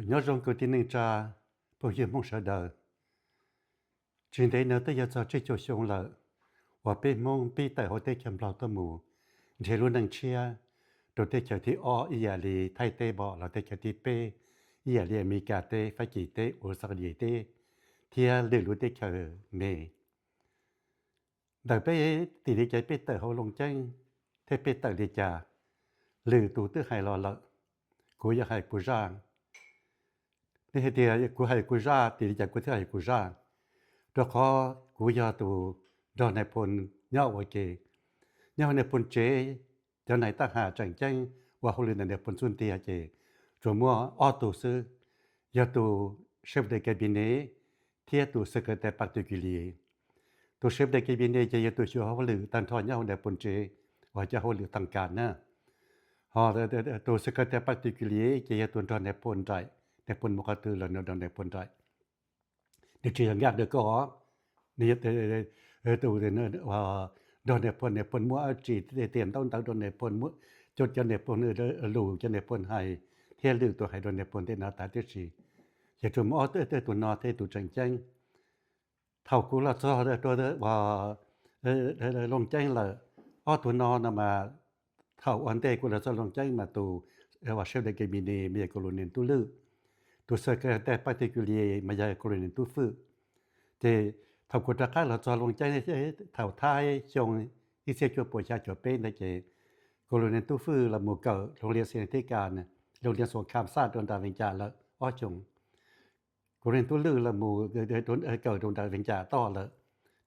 Nyob zoo kwv tij neej tsa, phooj ywg Hmoob sawv daws. Tsis ntev no twb yog txog tsib caug xyoo lawm uas peb Hmoob pib tawm hauv teb chaws Nplog tuaj mus nrhiav lub neej tshiab rau teb chaws thib ob ib yam li Thaib teb pom los teb chaws thib peb ib yam li Amelikas teb, Fab Kis teb, Australia teb thiab lwm lub teb chaws me. Ntawm peb, tim li cas peb tawm hauv Looj Ceeb thiab peb tawm li cas, lwm tus twb hais los lawm, kuv yuav hais kuv zaj. Nej hais tias kuv hais kuv zaj, tim li cas kuv thiaj hais kuv zaj? Rau qhov kuv yog tus nrog Nais Phoo nyob ua ke, nyob hauv Nais Phoo tsev, cov nais tab ham tseem ceeb ua hauj lwm ntawm Nais Phoo xub ntiag ces tsuas muaj ob tug xwb, yog tus chef de cabinet thiab tus secrétaire particulier. Tus chef de cabinet ces yog tus xyuas hauj lwm tag nrho nyob hauv Nais Phoo tsev uas cov hauj lwm tag kas na. Ho tus secrétaire particulier ces yog tus nrog Nais Phoo nraim, Nais Phoo mus qhov twg los nws nrog Nais Phoo nraim. Nws tsis yog nkaj dawm koj os, nws yog tus nrog Nais Phoo, Nais Phoo muab dab tsi tias ntaub ntawv rau Nais Phoo, muab cov, cov Nais Phoo lus, cov Nais Phoo hais thiab lwm tus hais rau Nais Phoo tej no tas tib si. Ces tsuas muaj ob tug no thiaj tus tseem ceeb. Thaum kuv los txog rau Looj Ceeb lawm, ob tug no no mas thaum ua ntej kuv los txog Looj Ceeb mas tus chef de cabinet mas yog colonel Tub Lwj, tus secrétaire particulier mas yog colonel Tub Fwj. Ces thaum kuv rov qab los txog Looj Ceeb thaum thaj xyoo ib txhiab cuaj puas xya caum peb ntawd ces colonel Tub Fwj los mus kawm loog lias xia thib kas, loog lias xuas kham xaj rau nram Vees Cas lawm ob xyoos. Colonel Tub Lwj los mus kawm rau nram Vees Cas toj lawm,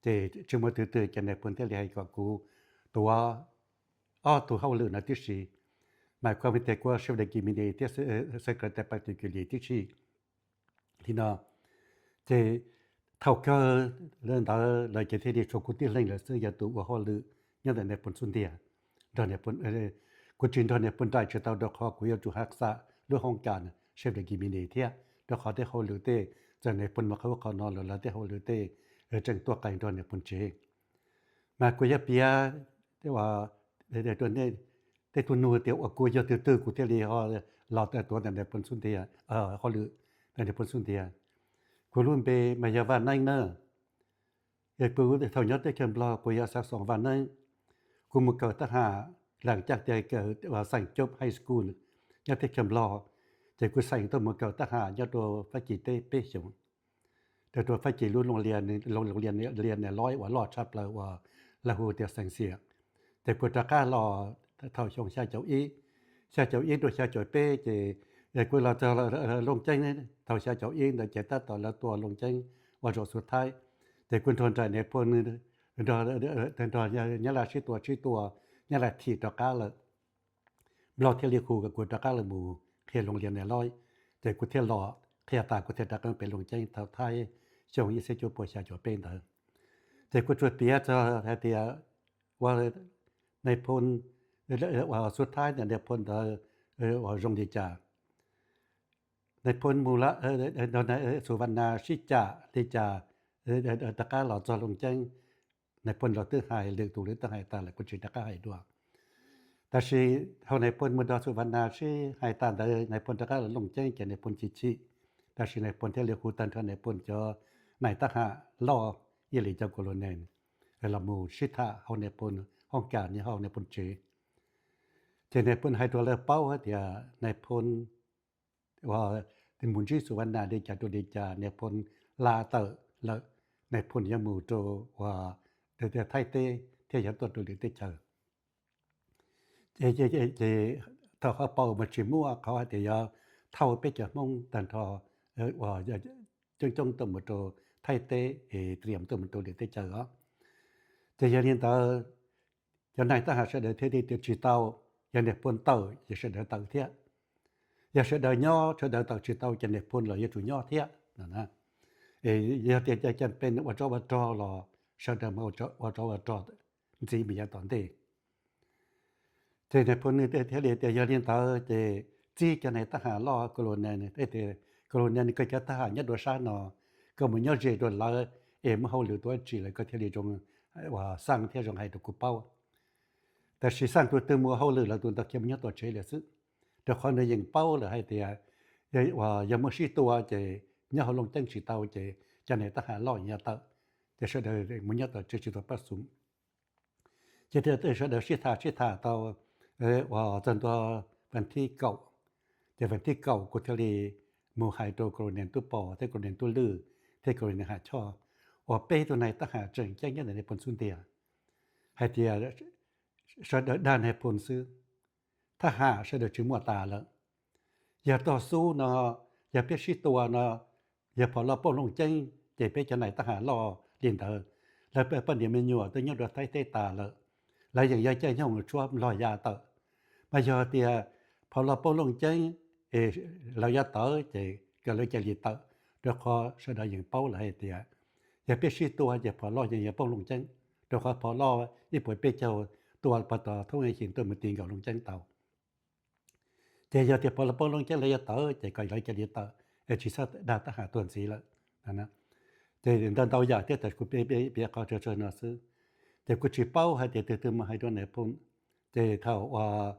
ces tsis muaj twg twg ces Nais Phoo thiaj li hais kom kuv tuav ob tug hauj lwm no tib si, mas kuv thiaj tuav chef de cabinet thiab secrétaire particulier tib si li no. Ces thaum kawg ntawd lawv ces thiaj li tshuav kuv tib leeg lawm xwb yog tus ua hauj lwm nyob ntawm Nais Phoo xub ntiag. Kuv tsis nrog Nais Phoo nraim tsis tau rau qhov kuv yuav tsum haj xam lub hoob kas chef de cabinet thiab, rau qhov tej hauj lwm tej, txawm Nais Phoo mus qhov ub qhov no los lawv tej hauj lwm tej tseem tuaj qee nrog Nais Phoo tsev. Mas kuv yuav piav tej tug nug tias uas kuv yog twg twg kuv thiaj li ho los tuav ntawm Nais Phoo xub ntiag hauj lwm ntawm Nais Phoo xub ntiag. Kuv lub npe mas yog Vaj Neeb na. Kuv thaum nyob teb chaws Nplog kuv yog xav xoom Vaj Neeb. Kuv mus kawm tab ham lees caaj tias kawm xeem Coob High School nyob teb chaws Nplog, ces kuv xeem tuaj mus kawm tab ham nyob rau Fab Kis teb peb xyoos, rau Fab Kis lub loog lias Niam Loj uas loj tshaj plaws uas lawv hu tias xeem Xiam. Ces kuv rov qab los thaum xyoo xya caum ib, xya caum ib rau xya caum peb ces kuv los txog Looj Ceeb thaum xya caum ib ntawd ces tab tom lawv tua Looj Ceeb ua zaum xub thawj, ces kuv nrog nraim Nais Phoo, nrog Nyab Laj sib tua sib tua, Nyab Laj thim rov qab lawm. Nplog thiaj li hu kom kuv rov qab los mus qhia loog lias Niam Loj, ces kuv thiaj los qhia tas kuv thiaj rov qab pem Looj Ceeb thaum thaj xyoo ib txhiab cuaj puas xya caum peb ntawd. Ces kuv tsuas piav txog hais tias ua Nais Phoo uas xub thawj ntawd Nais Phoo ntawd uas zoo li cas. Nais Phoo mus lawm, Xus Vas Nas sib cam li cas rov qab los txog Looj Ceeb, Nais Phoo los twb hais, lwm tus lawv twb hais tas lawm kuv tsis rov qab hais dua. Tab sis thaum Nais Phoo mus nrog Xus Vas Nas sib hais tas ntawd Nais Phoo rov qab los Looj Ceeb ces Nais Phoo chim chim, tab sis Nais Phoo thiaj li hu tag nrho Nais Phoo cov nais tab ham loj ib yam li cov colonel los mus sib tham hauv Nais Phoo hoob kas nyob hauv Nais Phoo tsev. Ces Nais Phoo hais rau lawv paub hais tias Nais Phoo mus ntsib Xus Vas Nas li cas rau li cas, Nais Phoo la tawm lawm, Nais Phoo yuav mus rau uas Thaib teb thiab yuav tuaj rau lwm teb chaws. Ces thaum qhov paus mas tsis muaj qhov hais tias yuav thauj peb cov Hmoob tag nrho uas coob coob tuaj mus rau Thaib teb es tias tuaj mus rau lwm teb chaws os. Ces yog li ntawd, cov nais tab ham sawv daws thiaj li tias tsis tau, yog Nais Phoo tawm ces sawv daws tawm thiab, yog sawv daws nyob sawv daws tawm tsis tau ces Nais Phoo los yuav tsum nyob thiab no. Es yog tias caj pej ua tsov ua rog los sawv daws mas ua tsov ua rog ntxiv mus yav tom ntej. Ces Nais Phoo nws thiaj li tias yog li ntawd ces txib cov nais tab ham loj, colonel, colonel, koj cov tab ham nyob dua sab no, koj mus nyob ze dua lawv es muaj hauj lwm tua tsi lawm koj thiaj li zoo uas xaj thiab zoo hais rau kuv paub. Tab sis xaj tus twg mus hauj lwm lawm tus ntawd khiav mus nyob tom tsev lawm xwb, rau qhov nws yeej paub lawm hais tias yog muaj sib tua ces nyob hauv Looj Ceeb tsis tau ces cov neeg tab ham loj yuav tawm, ces sawv daws mus nyob tom tsev tsis tau pab xum. Ces sawv daws sib tham sib tham tau uas txog ntua vas thib kaum, ces vas thib kaum kuv thiaj li mus hais rau colonel Tub Pov thiab colonel Tub Lwj thiab colonel Ham Choj, uas peb tug neeg tab ham tseem ceeb nyob ntawm Nais Phoo xub ntiag, hais tias sawv daws dag Nais Phoo xwb, thab ham sawv daws tsis muaj tas lawm. Yog tog xub no, yog peb sib tua no, yog phom loj poob Looj Ceeb ces peb cov neeg tab ham loj li ntawd, lawv poj niam me nyuam twb nyob rau Thaib teb tas lawm, lawv yeej yog caij nyoog tshuab Nplog ya tawm. Mas yog tias phom loj poob Looj Ceeb es lawv yuav tawm ces kom lawv cia li tawm, rau qhov sawv daws yeej paub lawm hais tias yog peb sib tua ces phom loj yeej yuav poob Looj Ceeb, rau qhov phom loj ib puas peb caug tua pog tom thoob xyim tuaj mus ti nkaus Looj Ceeb tau. Ces yog tias phom loj poob Looj Ceeb lawv yuav tawm ces kom lawv cia li tawm es tsis txhob dag tab ham tuag ntxiv lawm. Ces ntau ntau yam thiab tab sis kuv piav qhov tag tsawg no xwb. Ces kuv tsis paub hais tias tus twg mus hais rau Nais Phoo, ces thaum uas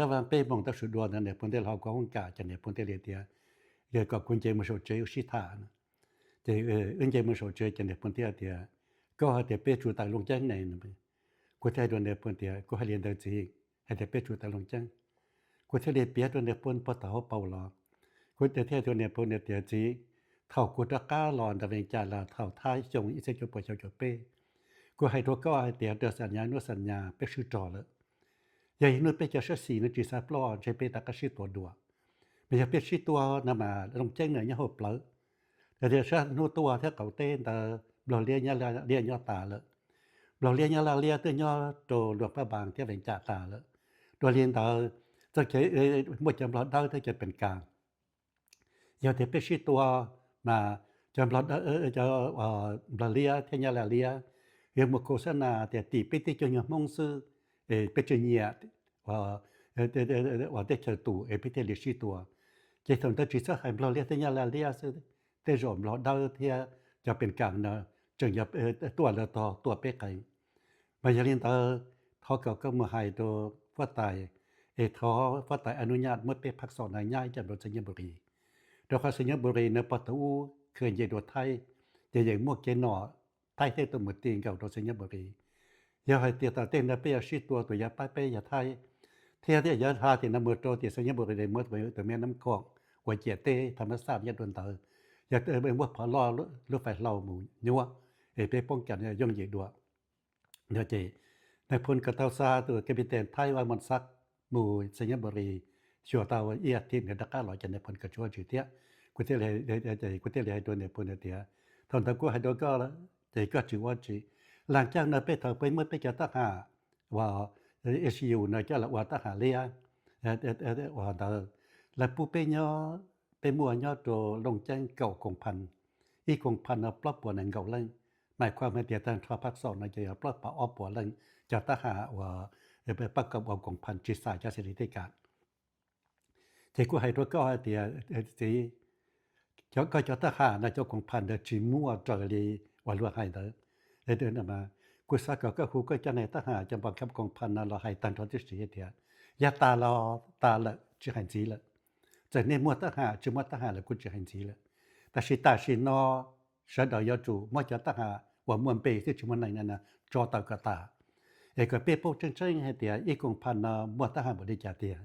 lab vaj peb moos tab sis dua ntawd Nais Phoo thiaj los hauv kuv hoob kam ces Nais Phoo thiaj li tias kom kuv nce mus saum tsev wb sib tham no. Ces wb nce mus saum tsev ces Nais Phoo thiaj tias, koj hais tias peb tsum tawm Looj Ceeb ne? Kuv thiaj hais rau Nais Phoo tias kuv hais li ntawd txiv, hais tias peb tsum tawm Looj Ceeb. Kuv thiaj li piav rau Nais Phoo puag tom hauv paus los. Kuv thiaj hais rau Nais Phoo tias txiv, thaum kuv rov qab los ntawm Vees Cas los thaum thab xyoo ib txhiab cuaj puas xya caum peb, kuv hais rau koj hais tias rau xam nyas hnub xam nyas peb swb rog lawm. Yog ib hnub peb cov sab xis no tsis xav ploj ntshe peb rov qab sib tua dua. Mas yog peb sib tua no mas Looj Ceeb no nyob hauv plawv. Yog tias sab hnub tuaj thiab qaum teb ntawd Nplog Liab Nyab Laj Liab nyob tas lawm. Nplog Liab Nyab Laj Liab twb nyob rau Luam Phaj Npaas thiab Vees Cas tas lawm. Dua li ntawd txoj kev muaj cov Nplog Dawb thiab cov Pees Kas. Yog tias peb sib tua mas cov Nplog Liab thiab Nyab Laj Liab yuav mus khos xab nas tias tim peb tib co nyuag Hmoob xwb, es peb tsis nyiam uas teb chaws tus es peb thiaj li sib tua. Ces thaum ntawd tsis txhob hais Nplog Liab thiab Nyab Laj Liab xwb, tej zaum Nplog Dawb thiab cov Pees Kas no tseem yog tuaj lawv tog tuaj peb qees. Mas yog li ntawd, thov kom koj mus hais rau huab tais, es thov huab tais a nub nyaj muab peb phaj xom no nyab ib cag rau Xais Nyab Npus Ris, rau qhov Xais Nyab Npus Ris no pog thaum ub khaws nce dua Thaib, ces yeej muaj kev nom Thaib thiab tuaj mus ti nkaus rau Xais Nyab Npus Ris. Yog hais tias tom tej no peb yuav sib tua tus yav pab peb yog Thaib, thiab thiaj yuav hla tim no mus rau tim Xais Nyab Npus Ris muab tus me Nab Khoom uas ciam teb Tham Mas Xaj nyob rau ntawd, yog muab phov loj lub fais hlau mus nyuab, es peb poob kam yooj yim dua. Ces Nais Phoo kom tau xa tus captain Thaib Vaj Moos Xaj mus Xais Nyab Npus Ris, xyuas tau ib as thiv nws rov qab los ces Nais Phoo kom tsis ua tsi thiab. Kuv thiaj li, kuv thiaj li hais rau Nais Phoo tias, thaum ntawd kuv hais rau koj, ces koj tsis ua tsi. Laas caag no peb thaum peb muab peb cov tab ham uas S U no coj los ua tab ham liab uas ntawd, lawv pub peb nyob, peb muaj nyob rau Looj Ceeb kaum koom phas, ib koom phas no plaub puas nees nkaum leej, mas khuam hais tias tag nrho phaj xom no ces yog plaub puas ob puas leej cov tab ham uas pab kom ua koom phas tsis xam cov xis lis tej kam. Ces kuv hais rau koj hais tias txiv, koj cov tab ham no cov koom phas ntawd tsis muaj raws li uas luag hais ntawd. Kuv xav kom koj hu koj cov neeg tab ham cov npam khab koom phas no los hais tag nrho tib si hais tias, yog tas los tas lawm tsis hais ntxiv lawm. Txawm nej muaj tab ham tsis muaj tab ham los kuv tsis hais ntxiv lawm. Tab sis tam sim no sawv daws yuav tsum muab cov tab ham uas muaj npe thiab tsis muaj neeg no tso tawm kom tas, es kom peb paub tseeb tseeb hais tias ib koom phas no muaj tab ham npaum li cas tiag.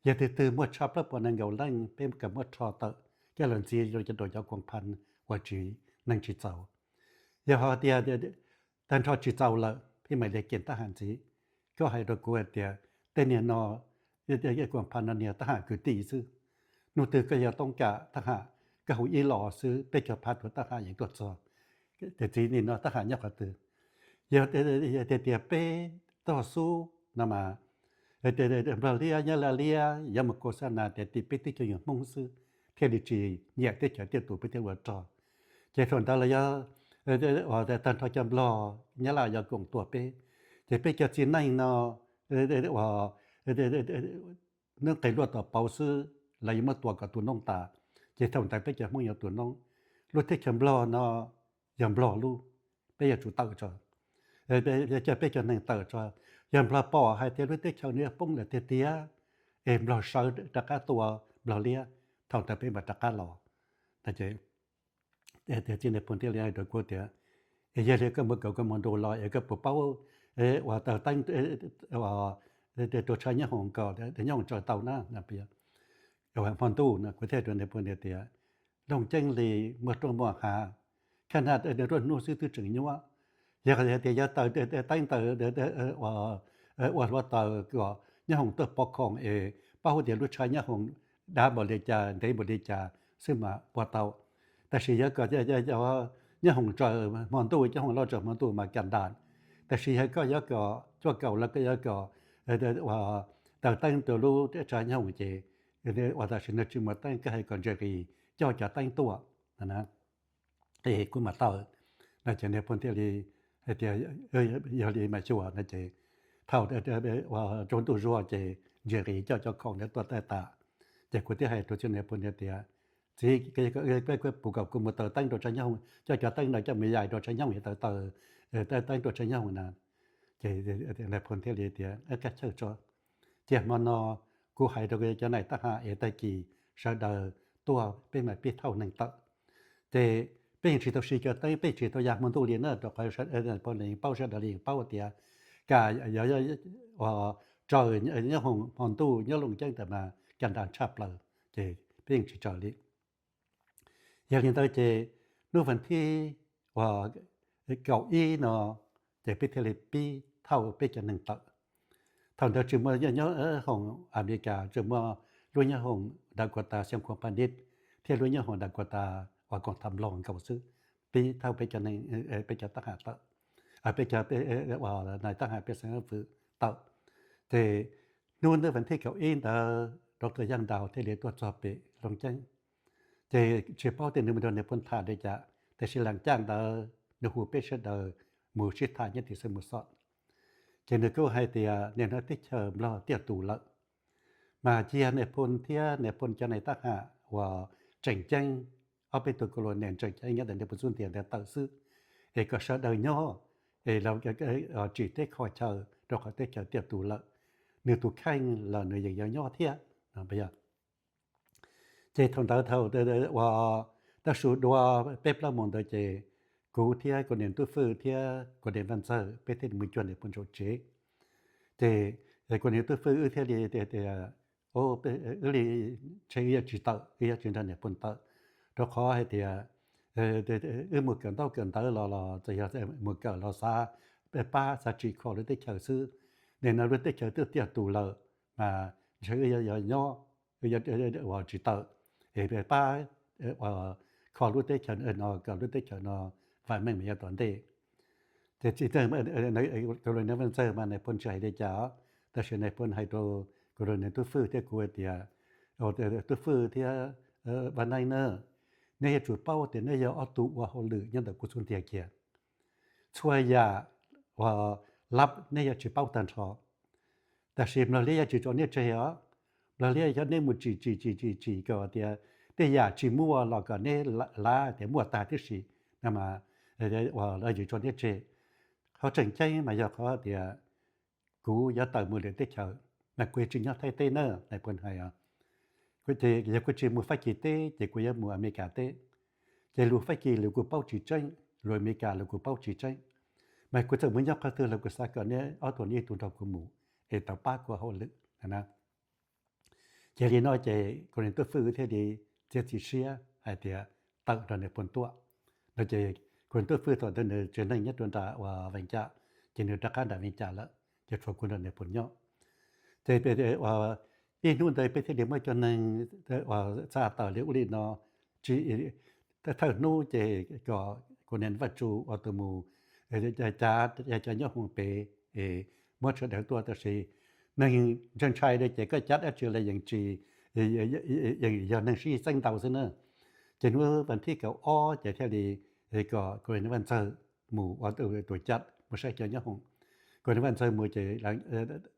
Yog tus twg muaj tshaj plaub puas nees nkaum leej peb kam muab rho tawm coj los ntxiv rau cov koom phas uas tsis, neeg tsis txaus. Yog hais tias tag nrho tsis txaus lawm peb mam li kem tab ham ntxiv. Koj hais rau kuv hais tias tej niag no, koom phas no niag tab ham kwv tij xwb. Hnub twg koj yog toob kam tab ham, koj hu ib los xwb peb caug phab tus tab ham yeej tuaj txog. Ces txiv, nim no tab ham nyob qhov twg? Yog tias peb tog xub no mas Nplog Liab Nyab Laj Liab yuav mus khos xab nas tias tim peb tib co nyuag Hmoob xwb, thiaj li tsis nyiam teb chaws tiaj tus peb thiaj ua rog. Ces thaum ntawd los yog tag nrho cov Nplog Nyab Laj yuav koom tua peb, ces peb cov txiv neej no ua nws nqes luaj tom pauv xwb, lawv yuav muab tua kom tu noob tas. Ces thaum ntawd peb cov Hmoob yuav tu noob. Lub teb chaws Nplog no yog Nplog lub, peb yuav tsum tawm tso, coj peb cov neeg tawm tso. Yog Nplog pom hais tias lub teb chaws no yuav poob lawm tiag tiag, es Nplog sawv rov qab tua Nplog Liab, thaum ntawd peb mam rov qab los. Ces txiv Nais Phoo thiaj li hais rau kuv tias, es yog li koj mus kawm koj mus ntu los es koj puas paub uas taws teeb, rau tshav nyooj hoom kom nyooj hoom tsaws tau na, hmo ntuj no? Kuv thiaj rau Nais Phoo tias, Looj Ceeb li muaj rooj muaj hav, khaj naj ruaj hnub xwb twb tseem nyuaj. Yog hais tias yuav taws teeb taws ua hluav taws kom nyooj hoom tuaj pov khoom es paub tias lub tshav nyooj hoom dav npaum li cas ntev npaum li cas xwb mas ua tau. Tab sis yog kom nyooj hoom tsaws hmo ntuj, nyooj hoom loj tsaws hmo ntuj mas kam ntas. Tab sis yog koj yuav kom cuaj kaum los koj yuav kom taws teeb rau lub tshav nyooj hoom ces ua tam sim no tsis muaj teeb, koj hais kom Ntse Qis coj cov teeb tuaj es kuv mam taws no. Ces Nais Phoo thiaj li hais tias, Yog li mas xyuas no. Ces thaum tsaus ntuj zuag ces Ntse Qis coj cov khoom ntawd tuaj tag tas, ces kuv thiaj hais rau txiv Nais Phoo tias, Txiv, puas kom kuv mus taws teeb rau tshav nyooj hoom, coj cov teeb no coj mus yais rau tshav nyooj hoom, yuav taws taws teeb rau tshav nyooj hoom na? Ces Nais Phoo thiaj li tias, Koj chawj tso, cia hmo no kuv hais rau cov nais tab ham es tag kis sawv daws tuaj peb mam pib thauj neeg tawm. Ces peb yeej tsis tau siv cov teeb, peb tsis tau ya hmo ntuj li na, rau qhov Nais Phoo yeej paub, sawv daws li yeej paub tias kam tsaws nyooj hoom hmo ntuj nyob Looj Ceeb ntawd mas kam ntas tshaj plaws, ces peb yeej tsis tsaws li. Yog li ntawd ces hnub vas thib uas kaum ib no ces peb thiaj li pib thauj peb cov neeg tawm. Thaum ntawd tsis muaj nyob hoom Amelikas, tsuas muaj lub nyob hoom Dakota Sioux Company thiab lub nyob hoom Dakota uas koom tham Nplog nkaus xwb, pib thauj peb cov neeg, peb cov tab ham tawm, peb cov nais tab ham peb xeem fwm tawm. Ces hnub ntawd vas thib kaum ib ntawd Doctor Yaj Daus thiaj li tuaj txog pem Looj Ceeb. Ces tsis paub tias nws mus nrog Nais Phoo tham li cas, tab sis leej caj ntawd nws hu peb sawv daws mus sib tham nyob tim Xeev Muas Xom. Ces nws kuj hais tias niaj hnub teb chaws Nplog tiaj tus lawm, mas cia Nais Phoo thiab Nais Phoo cov nais tab ham uas tseem ceeb, ob peb tug colonel tseem ceeb nyob ntawm Nais Phoo xub ntiag ntawd tawm xwb, es kom sawv daws nyob es tsim teb kho chaw, rau qhov teb chaws tiaj tus lawm, nws tus kheej los nws yeej yuav nyob thiab no. Ces thaum ntawd thaum uas tav su dua peb plaub moos ntawd ces kuv thiab colonel Tub Fwj thiab colonel Vaj Ntxawg peb thiaj mus cuag Nais Phoo saum tsev. Ces colonel Tub Fwj wb thiaj li tias, wb li ntshe wb yuav tsis tawm, wb yuav tsis nrog Nais Phoo tawm, rau qhov hais tias wb mus kawm ntaub kawm ntawv los los txawm yog mus kawm los xav pab xav tsim kho lub teb chaws xwb. Nim no lub teb chaws twb tiaj tus lawm, mas ntshe wb yuav nyob, wb yuav tsis tawm, es pab kho lub teb chaws no kom lub teb chaws no vam meej mus yav tom ntej. Ces txiv colonel Vaj Ntxawg mas Nais Phoo tsis hais li cas, tab sis Nais Phoo hais rau colonel Tub Fwj thiab kuv hais tias, Tub Fwj thiab Vaj Neeb na, neb yuav tsum paub tias neb yog ob tug ua hauj lwm nyob ntawm kuv xub ntiag kiag. Txhua yam uas lab neb yuav tsis paub tag nrho, tab sis Nplog Liab yuav tsis tso neb tseg os. Nplog Liab yog neb mus tsim tsim tsim tsim tsim kom tias tej yam tsis muaj los kom neb lav tias muaj tag tib si, no mas lawv yuav tso neb tseg. Qhov tseem ceeb mas yog qhov tias kuv yuav tawm mus lwm teb chaws, mas kuv yuav tsis nyob Thaib teb na, Nais Phoo hais os. Yog kuv tsis mus Fab Kis teb ces kuv yuav mus Amelikas teb. Ces lus Fab Kis lus kuv paub tsis tseeb, lus Amelikas lus kuv paub tsis tseeb, mas kuv txawm mus nyob qhov twg los kuv xav kom neb ob tug neb ib tug nrog kuv mus es tau pab kuv hauj lwm. Ces li no ces colonel Tub Fwj thiaj li txiav txim siab hais tias tawm nrog Nais Phoo tuaj no. Ces colonel Tub Fwj thaum ntawd nws tsev neeg nyob rau nram uas Vees Cas, ces nws rov qab nram Vees Cas lawm, ces tshuav kuv nrog Nais Phoo nyob. Ces ib hnub ntawd peb thiaj li muab cov neeg uas txav tawm li ub li no, tsis, thawj hnub ces kom colonel Vaj Tsu ua tus mus cav cov nyob hoom pem, muab sawv daws tuaj, tab sis neeg ntshai ntshai li ces koj cav dab tsi los yeej tsis, yeej yog neeg sib txeeb ntau xwb na. Ces hnub vas thib kaum ob ces thiaj li kom colonel Vaj Ntxawg mus ua tus cav mus saib cov nyob hoom. Colonel Vaj Ntxawg mus ces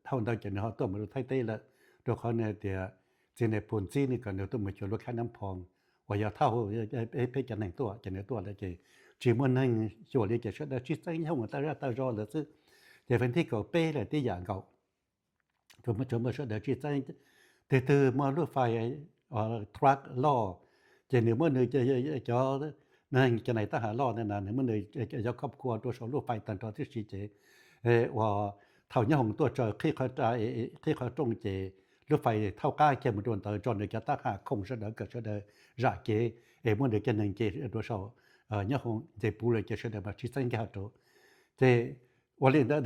thaum ntawd ces nws ho tuaj mus lub Thaib teb lawm, rau qhov nws tias txiv Nais Phoo txib nws kom nws tuaj mus xyuas lub khab Nab Phoo uas yog thauj peb cov neeg tuaj, ces nws tuaj lawm ces tsis muaj neeg xyuas li ces sawv daws sib txeeb nyob hoom tawg zaj tawg zog lawm xwb. Ces vas thib kaum peb lawm tib yam nkaus, tsuas muaj sawv daws sib txeeb, tus twg muaj lub fais truck loj, ces nws muab nws cov, cov nais tab ham loj na, nws muab nws cov khob khua rau saum lub fais tag nrho tib si ces uas thaum Nyob Hoos tuaj tsaws qhib qhov rooj ces lub fais thaub qab kiag mus rau ntawd tso nws cov tab ham khoom sawv daws kom sawv daws zam kev es muab nws cov neeg nce rau saum Nyob Hoos nce puv lawm ces sawv daws mas sib txeeb nkag rau. Ces ua li ntawd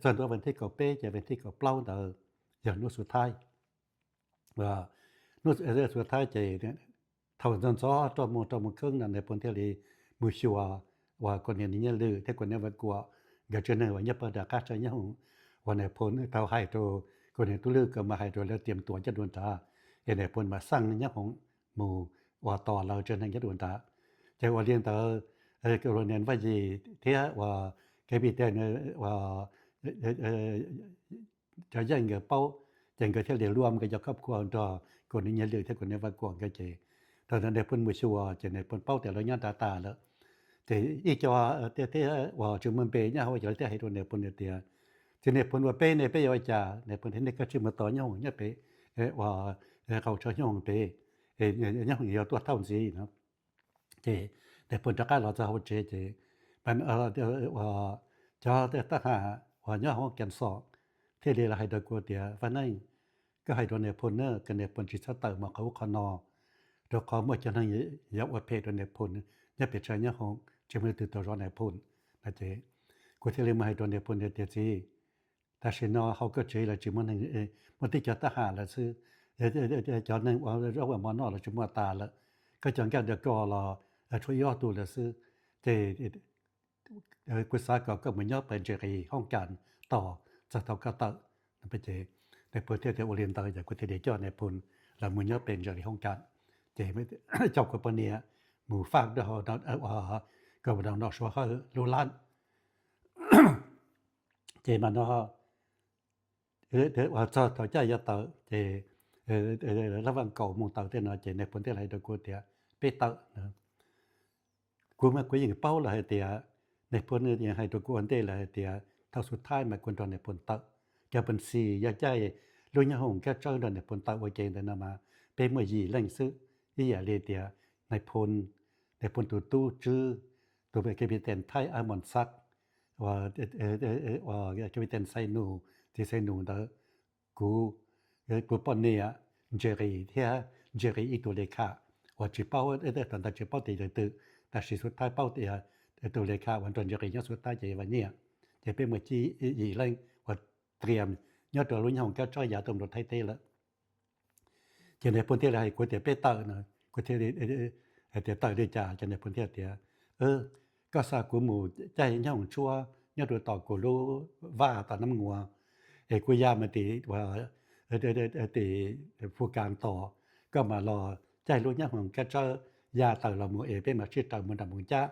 txog ntua vas thib kaum peb ces vas thib kaum plaub ntawd yog hnub xuv thaib. Hnub xuv thaib ces thaum ntxov ntxov rau mus rau mus kheeb no Nais Phoo thiaj li mus xyuas uas kuv niam Nyiaj Lwm thiab kuv niam Vaj Kuam nkawd tsev neeg uas nyob pawg nram qab tsav Nyob Hoos, uas Nais Phoo tau hais rau kuv niam Tub Lwj kom mas hais rau lawv tias tuam nyob dua nrad, es Nais Phoo mas xaj Nyob Hoos mus uas tos lawv tsev neeg nyob dua nrad. Ces ua li ntawd, kuv niam Vaj Yim thiab uas kev pis tej uas cov yeej nkawd paub, ces nkawd thiaj li luaj nkawd cov khob khua nrog kuv niam Nyiaj Lwm thiab kuv niam Vaj Kuam nkawd ces thaum ntawd Nais Phoo mus xyuas ces Nais Phoo paub tias lawv nyob nrad tas lawm. Ces ib co thiab uas tsis muaj npe nyob hauv ces lawv thiaj hais rau Nais Phoo tias, ces Nais Phoo ua peb ne peb yuav ua cas? Nais Phoo tias nej kav tsij mus tos Nyob Hoos nyob pem, uas qaum tsawb Nyob Hoos pem, Nyob Hoos yuav tuaj thauj ntxiv no. Ces Nais Phoo rov qab los txog hauv tsev ces cov tab ham uas nyob hauv Kas Xos thiaj li los hais rau kuv tias, Vaj Neej, koj hais rau Nais Phoo na, kom Nais Phoo tsis txhob tawm mus qhov ub qhov no, rau qhov muaj cov neeg yuav ua phem rau Nais Phoo nyob pem tsav Nyob Hoos, tsis muaj leej twg tau zov Nais Phoo no. Ces kuv thiaj li mus hais rau Nais Phoo tias, Txiv, tam sim no hauv koj tsev los tsis muaj neeg, muaj tib co tab ham lawm xwb, cov neeg ua zaub ua mov noj los tsis muaj tas lawm, koj cov nkaj dua koj los tshuav ib ob tug lawm xwb. Ces kuv xav kom koj mus nyob pem ntsis qis hoob kas tos txog thaum koj tawm. Ces Nais Phoo thiaj tias ua li ntawd ces kuv thiaj li coj Nais Phoo los mus nyob pem ntsis qis hoob kas, ces coj kuv poj niam mus faj rau hauv, kom mus nrog Nom Suav Hawj lub lab. Ces mas no uas txog thaum caij yuav tawm ces lab vaj kaum moos tawm tej no ces Nais Phoo thiaj li hais rau kuv tias, Peb tawm. Kuv mas kuv yeej paub lawm hais tias Nais Phoo nws hais rau kuv ua ntej lawm hais tias thaum xub thaib mas kuv nrog Nais Phoo tawm, cov pes xis yog caij lub Nyob Hoos Kab Tsawb nrog Nais Phoo tawm ua ke ntawd no mas peb muaj yim leej xwb. Ib yam li tias Nais Phoo, Nais Phoo tus tub Tswb, tus Captain Thaib Ab Mos Xab, Captain Xais Nus, txiv Xais Nus ntawd, kuv, kuv poj niam, Ntse Qis thiab Ntse Qis ib tug le kham uas tsis paub, thaum ntawd tsis paub tias yog twg, tab sis xub thaib paub tias tus le kham uas nrog Ntse Qis nyob xub thaib ces yog Vaj Nyiaj. Ces peb muaj yim leej uas tias nyob rau lub Nyob Hoos Kab Tsawb ya tuaj rau Thaib teb lawm. Ces Nais Phoo thiaj li hais kuv tias peb tawm no, kuv thiaj tias tawm li cas? Ces Nais Phoo thiaj tias, koj xa kuv mus caij Nyob Hoos Tshuab nyob rau tom kuv lub vaj tom Nab Nguas, es kuv ya mus tim, tim Phu Kas tos, koj mam los caij lub Nyob Hoos Kab Tsawb ya tawm los mus es peb mam sib raws mus nram Moos Cab,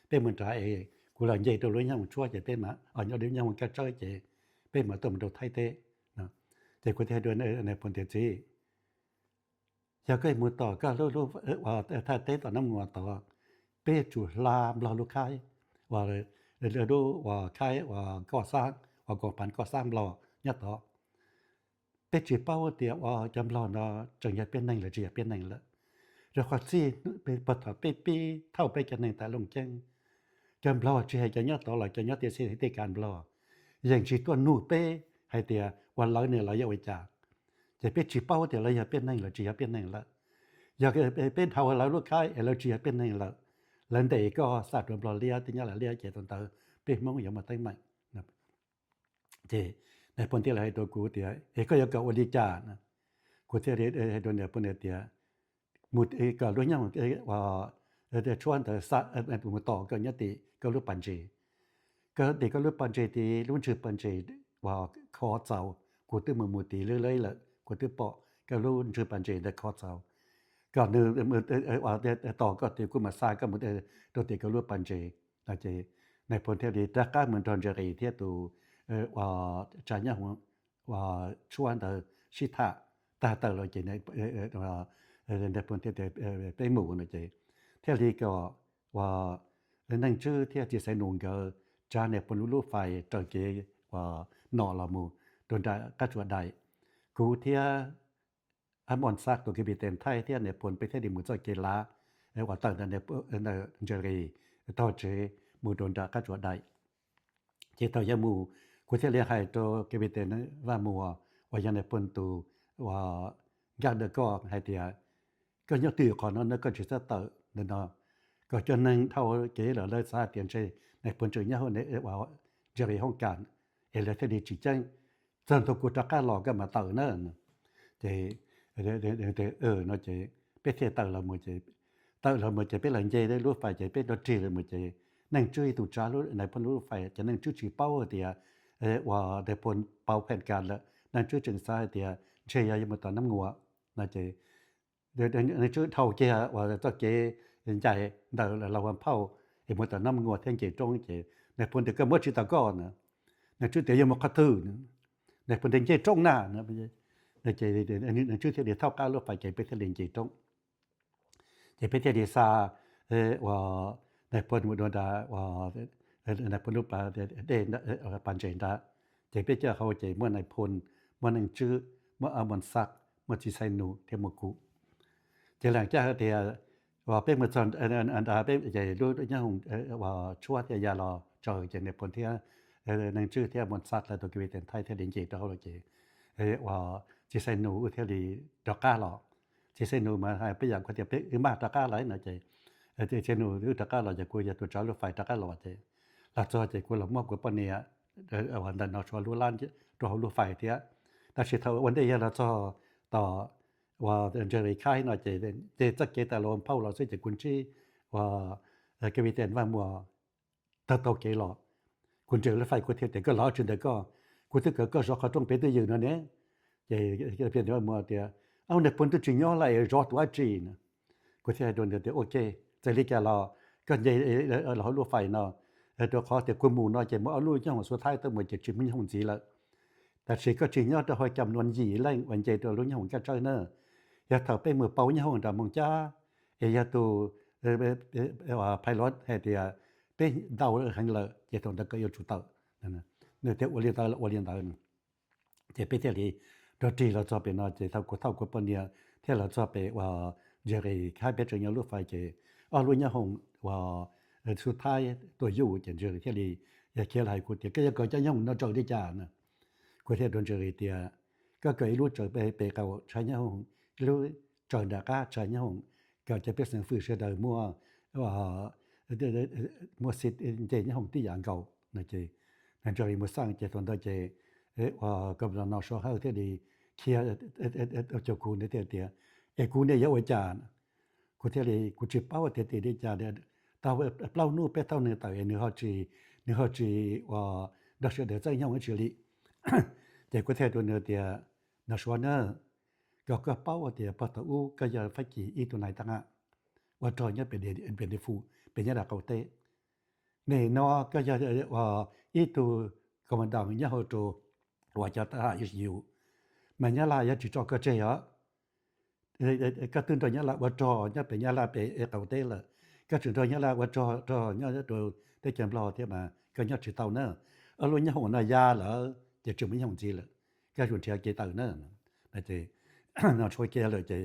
peb mus nrad es kuv los nce rau lub Nyob Hoos Tshuab ces peb mam, nyob lub Nyob Hoos Kab Tsawb ces peb mam tuaj mus rau Thaib teb. Ces kuv thiaj hais rau Nais Phoo tias, Txiv, yog koj mus tom koj lub, Thaib teb tom Nab Nguas tod, peb yuav tsum hla Nplog lub khaib, uas lub uas khaib uas koj xab, uas koom pab koj xab Nplog nyob tod. Peb tsis paub tias uas cov Nplog no tseem yog peb neeg los tsis yog peb neeg lawm. Rau qhov txij puag thaum peb pib thauj peb cov neeg tas Looj Ceeb, cov Nplog tsis hais cov nyob tod los cov nyob teb xeeb teb kas Nplog yeej tsis tuaj nug peb hais tias uas lawv ne lawv yog ua cas. Ces peb tsis paub tias lawv yog peb neeg los tsis yog peb neeg lawm. Yog peb dhau lawv lub khaib es lawv tsis yog peb neeg lawm, lawv ntes koj xa rau Nplog liab, teb nyob lawv liab ces thaum ntawd peb Hmoob yuav muaj teeb meem. Ces Nais Phoo thiaj li hais rau kuv tias, Es koj yuav kom ua li cas? Kuv thiaj li hais rau Nais Phoo tias, Mus kom lub Nyob Hoos Tshuab ntawd xa, mus tos koj nyob tim koj lub pas ntses. Koj tim koj lub pas ntses, tim lub ntswg pas ntses uas kho txaus, kuv twb mus mus tim lawv lawm, kuv twb pom koj lub ntswg pas ntses ntawd kho txaus, kom nws tos koj tias kuv mam xa koj mus rau tim koj lub pas ntses. Ces Nais Phoo thiaj li rov qab mus nrog Ntse Qis thiab tus uas tsav Nyob Hoos Tshuab ntawd sib tham tag tawm los ces Nais Phoo thiaj tias, Peb mus no ces thiaj li kom uas Neej Tswb thiab txiv Xaiv Nus nkawd tsav Nais Phoo lub lub fais raws kev uas nom los mus rau nram qab tsuas dais. Kuv thiab Mos Xaj tus captain Thaib thiab Nais Phoo peb thiaj li mus txoj kev lav uas tawm ntawm Jerry tog tsev mus rau nram qab tsuas dais. Ces thaum yuav mus, kuv thiaj li hais rau captain Vaj Muas uas yog Nais Phoo tus uas nkaj ntawm koj hais tias, koj nyob twj ywm qhov no na, koj tsis txhob tawm ntawm no, kom cov neeg dhau kev lawm lawv xav hais tias ntshe Nais Phoo tseem nyob hauv Jerry hoob kas es lawv thiaj li tsis ceeb, txog ntua kuv rov qab los koj mam tawm na. Ces no ces peb thiaj tawm los mus ces, tawm los mus ces peb los nce lub fais ces peb rov rig los mus ces Neej Tswb ib tug tsav Nais Phoo lub fais ces Neej Tswb tsis paub hais tias uas Nais Phoo pauv pheem kas lawm, Neej Tswb tseem xav hais tias ntshe yog yuav mus tom Nab Nguas no ces Neej Tswb dhau kiag uas txoj kev ncais ntawm Los Huas Phauj es mus tom Nab Nguas thiab nce roob ces Nais Phoo tias koj muab tsis tau koj na, Neej Tswb tias yuav mus qhov twg, Nais Phoo tias nce roob na, ces Neej Tswb thiaj li thaub qab lub fais ces peb thiaj li nce roob. Ces peb thiaj li xa uas Nais Phoo mus dua nrad, Nais Phoo lub pas dej, pas ntses nrad. Ces peb coj hauv ces muaj Nais Phoo, muaj Neej Tswb, muaj Mos Xaj, muaj Txiv Xais Nus thiab muaj kuv. Ces leej caj hais tias uas peb mus txog nrad peb ces lub nyob hoom uas tshuab thiaj ya los tsaws ces Nais Phoo thiab Neej Tswb thiab Mos Xaj lawv tus captain Thaib thiaj li nce rau hauv lawm ces uas Txiv Xais Nus thiaj li rov qab los. Txiv Xais Nus mas hais peb yam kuv tias peb wb maj rov qab lawm no ces Txiv Xais Nus wb rov qab los ces kuv yog tus tsav lub fais rov qab los ces los txog ces kuv los muab kuv poj niam uas ntawm No Suav lub lab rau hauv lub fais thiab. Tab sis thaum ua ntej yog los txog tom uas Jerry Khaib no ces, ces txoj kev tas Los Phauj los xwb ces kuv ntsib uas captain Vaj Muas taug taug kev los. Kuv nres lub fais kuv thiaj tias koj los tsis ntawm koj, kuv twb kawm koj zov qhov rooj pem twj ywm no ne. Ces captain Vaj Muas tias au Nais Phoo twb tsis nyob lawm es zov tus dab tsi na. Kuv thiaj hais rau nws tias ok, txawm li cas los koj nce los hauv lub fais no, rau qhov tias kuv mus no ces muaj ob lub nyob hoom xub thaib tuaj mus ces tsis muaj nyob hoom ntxiv lawm. Tab sis koj tsis nyob rau hauv cam nuam yim leej uas nce rau lub nyob hoom Nkaj Tsawb na. Yog thaum peb mus pauv nyob hoom nram Moos Cab es yog tus phais los hais tias peb ntau heev lawm ces thaum ntawd koj yuav tsum tawm. Nws thiaj ua li ntawd los ua li ntawd. Ces peb thiaj li rov rig los txog pem no ces thaum kuv thauj kuv poj niam thiaj los txog pem uas Jerry Khaib peb tseem nyob lub fais ces ob lub nyob hoom uas xub thaib tuaj yuj ces Jerry thiaj li khiav los hais kuv tias koj yuav kawm cov nyob hoom no tsaws li cas na. Kuv thiaj rau Jerry tias koj kawm ib lub tsaws pem qaum tshav nyob hoom, ib lub tsaws nram qab tshav nyob hoom, kom cov pej xeem fwj sawv daws muaj muaj xi nce nyob hoom tib yam nkaus no ces Jerry mus xaj ces thaum ntawd ces uas Governor Suav Hawj thiaj li khiav cuag kuv, nws thiaj tias es kuv ne yuav ua cas? Kuv thiaj li kuv tsis paub tias tim li cas, tau plaub hnub peb thauj nws tawm es nws ho tsis, nws ho tsis uas nrog sawv daws txeeb nyob hoom ib tsis li. Ces kuv thiaj rau nws tias No Suav na, kom koj paub tias puag thaum ub koj yog Fab Kis ib tug nais tab ua rog nyob pem Dej Fus pem Nyab Laj qaum teb. Nim no koj yog ib tug commandant nyob hauv rau uas cov tab yus, mas Nyab Laj yuav tsis tso koj tseg os. Koj twb nrog Nyab Laj ua rog nyob pem Nyab Laj pem qaum teb lawm, koj tseem nrog Nyab Laj ua rog rog nyob rau teb chaws Nplog thiab mas koj nyob tsis tau na. Ob lub nyob hoom no ya lawm ces tsis muaj nyob hoom ntxiv lawm, koj yuav tsum nrhiav kev tawm na. No ces no tshuav kiag lawm ces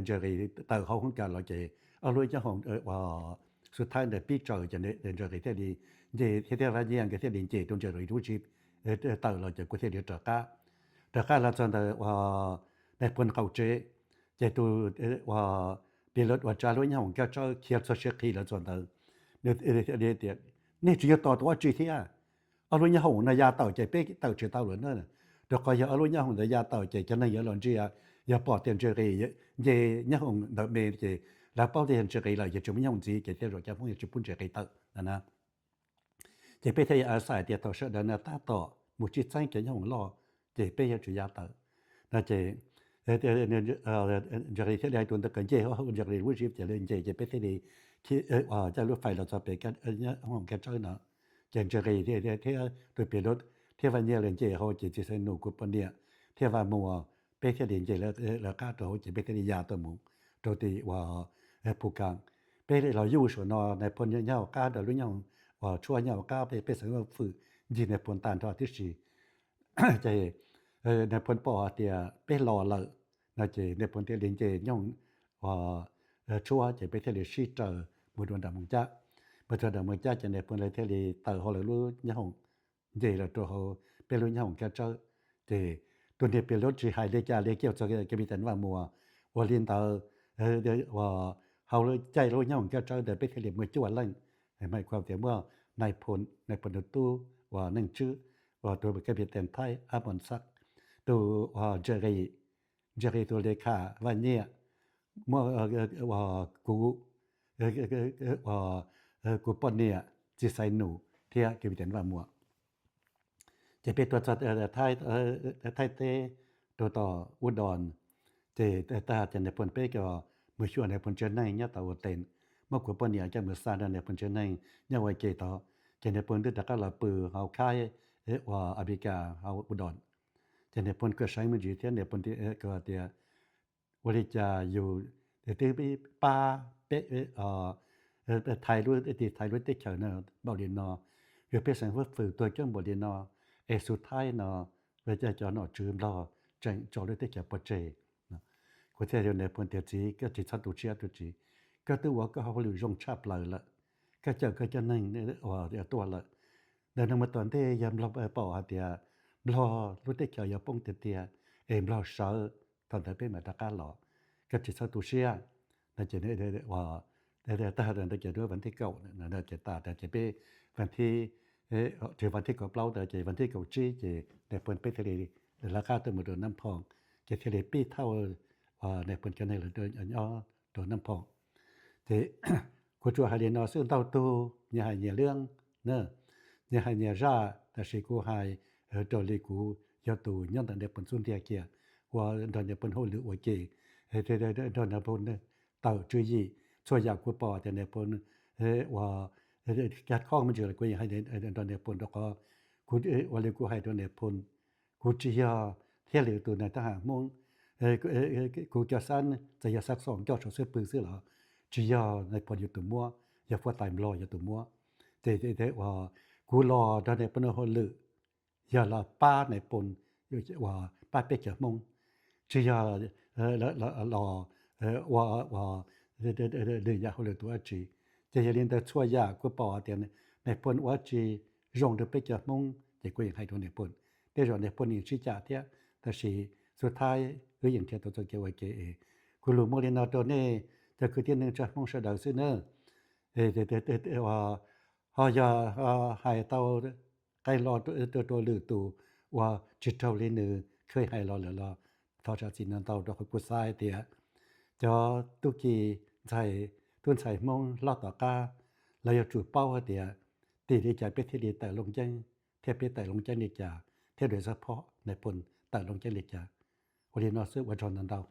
Jerry tawm hauv hoob kas los ces ob lub nyob hoom uas xub thaib ntawd pib tsaws ces Jerry thiaj li nce thiab thiab Vaj Nyiaj nkawd thiaj li nce rau Jerry lub zib tawm los ces kuv thiaj li rov qab, rov qab los txog ntawm uas Nais Phoo qaum tsev, ces tus uas pilot uas tsav lub nyob hoom Nkaj Tsawb khiav txog siav qhi los txog ntawd, nws thiaj li tias nej tsis yog tos tus dab tsi thiab, ob lub nyob hoom no ya tawm ces peb tawm tsis tau lawm na. Rau qhov yog ob lub nyob hoom ntawd ya tawm ces cov neeg yuav los ntsia, yog pom tias Jerry nce nyob hoom ntawm me ces lawv paub tias yog Jerry lawm ces tsis muaj nyob hoom ntxiv ces tej zaum cov Hmoob yuav tsis pub Jerry tawm no na. Ces peb thiaj xav tias thaum sawv daws no tab tom mus sib txeeb cov nyob hoom loj ces peb yuav tsum ya tawm no ces Jerry thiaj li hais tus ntawd kom nce hauv Jerry lub zib ces lawv nce ces peb thiaj li coj lub fais los txog pem nyob hoom Nkaj Tsawb no. Ces Jerry thiab tus pilot thiab Vaj Nyiaj lawv nce hauv ces Txiv Xaiv Nus kuv poj niam thiab Vaj Muas peb thiaj li nce lawv qab rau hauv ces peb thiaj li ya tau mus rau tim uas Phu Kas. Peb los yuj saum no Nais Phoo nyob hauv qab rau lub nyob uas tshuab nyob hauv qab peb, pej xeem fwm ncig Nais Phoo tag nrho tib si. Ces Nais Phoo pom hais tias peb los lawm no ces Nais Phoo thiaj li nce nyooj tshuab ces peb thiaj li sib raws mus rau nram Moos Cab. Mus txog nram Moos Cab ces Nais Phoo lawv thiaj li tawm hauv lawv lub nyob hoom nce los rau hauv peb lub nyob hoom Kaj Tsawb. Ces tus niag pis lub tsis hais li cas li kiag txog Capitán Vaj Muas. Ua li ntawd, hauv caij lub nyob hoom Kaj Tsawb ntawd peb thiaj li muaj cuaj leej, mas kuv tias muaj Nais Phoo, Nais Phoo tus tub uas Neej Tswb, uas tus Capitán Thaib Ab Moos Xaj, tus uas Jerry, Jerry tus li kham Vaj Nyiaj, muaj kuv, kuv poj niam Txiv Xaiv Nus thiab Capitán Vaj Muas. Ces peb tuaj txog Thaib teb rau tom Ub Dos, ces tag ces Nais Phoo peb cov mus xyuas Nais Phoo tsev neeg nyob tom Ua Tes, muab kuv poj niam coj mus xa rau Nais Phoo tsev neeg nyob ua ke tod. Ces Nais Phoo twb rov qab los pw hauv khaib uas Amelikas hauv Ub Dos. Ces Nais Phoo kuj seev me ntsis thiab Nais Phoo tias, ua li cas yus twb pab peb thaiv lub, thaiv lub teb chaws no npaum li no, yog peb xeem huab fwm tuag coob npaum li no, es xu thaib no, cov nom tswv Nplog tseem tso lub teb chaws pov tseg. Kuv thiaj hais rau Nais Phoo tias, txiv, koj tsis txhob tu siab tus txiv, koj twb ua koj hauj lwm zoo tshaj plaws lawm, koj cawm koj cov neeg uas tuaj lawm. Ntawm no mus tom ntej yog Nplog pom hais tias Nplog lub teb chaws yuav poob tiag tiag, es Nplog sawv, thaum ntawd peb mam rov qab los, koj tsis txhob tu siab. No ces tag ntawd ces rau vas thib kaum ces tas, ces peb vas thib, tsis vas thib kaum plaub tas ces vas thib kaum tsib ces Nais Phoo peb thiaj li lawv qab tuaj mus rau Nab Phoo, ces thiaj li pib thauj Nais Phoo cov neeg lawv nyob rau Nab Phoo. Ces kuv tsuas hais li no xwb, ntau tug nyias hais nyias lub na, nyias hais nyias zaj, tab sis kuv hais raws li kuv yog tus nyob ntawm Nais Phoo xub ntiag kiag, ua nrog Nais Phoo hauj lwm ua ke, nrog Nais Phoo tawm tswv yim. Txhua yam kuv pom tias Nais Phoo ua caj khob me ntsis los kuv yeej hais nrog Nais Phoo rau qhov kuv ua li kuv hais rau Nais Phoo, kuv tsis yog thiab lwm tus neeg thab ham Hmoob, kuv cov xab txawm yog xab xoom coj saum xub pwg xwb los tsis yog Nais Phoo yus tus muab, yog huab tais Nplog yus tus muab. Ces kuv los nrog Nais Phoo hauj lwm, yog los pab Nais Phoo, uas pab peb cov Hmoob, tsis yog los ua nws yam hauj lwm tus dab tsi. Ces yog li ntawd txhua yam kuv pom tias Nais Phoo ua dab tsi zoo rau peb cov Hmoob ces kuv yeej hais rau Nais Phoo. Tej zaum Nais Phoo yeej sib cam thiab, tab sis xub thawj wb yeej nrhiav tau txoj kev ua ke. Kuv lus muaj li no rau nej cov kwv tij neej tsa Hmoob sawv daws xwb nawb. Ho yog hais tau qee lo rau lwm tus uas tsis raug li nws khej hais los lawm los thov zam txim ntau ntau, rau qhov kuv xav hais tias cov tub ki ntxhais, tub ntxhais Hmoob hlob tom qab, lawv yuav tsum paub hais tias tim li cas peb thiaj li tawm Looj Ceeb, thiab peb tawm Looj Ceeb li cas, thiab lawv xav phob Nais Phoo tawm Looj Ceeb li cas. Ua li no xwb, ua tsaug ntau ntau.